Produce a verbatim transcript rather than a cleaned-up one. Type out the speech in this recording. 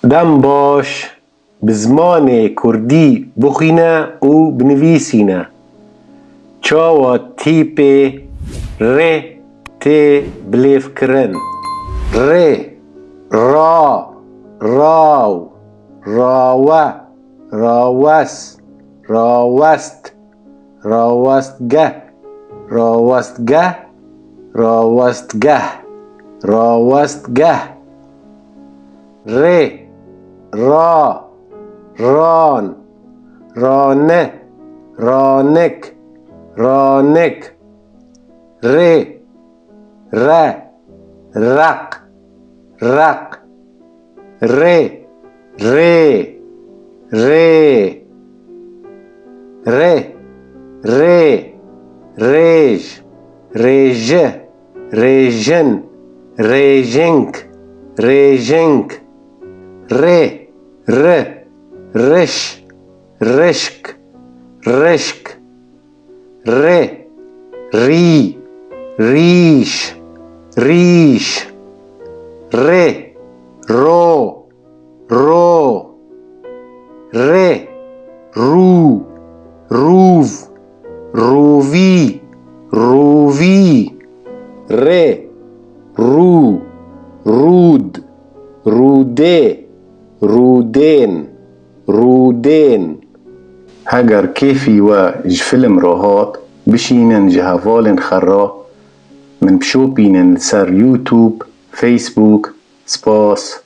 Dem baş, bi zimanê kurdî bixwîne û binivîsîne. Çawa tîpê rê tê bilêvkirin? Rê, ra, raw, rawe, rawes, rawest, rawestgeh, rawestgeh, rawestgeh, rawestgeh. Rê, ra, ran, rane, ranik, ranik. Rê, re, req, req. Rê, rê, rê. Rê, rê, rêj, rêji, rêjin, rêjink, rêjink. Rê, ri, riş, rişk, rişk. Rê, rî, rîş, rîş. Rê, ro, ro. Rê, rû, rûv, rûvî, rûvî. Rê, rû, rûd, rûdê, rûdên, rûdên. Heger kêfî we ji fîlm re hat, bişînin ji hevalên xwe re min bişopînin li ser YouTube, Facebook. Spas.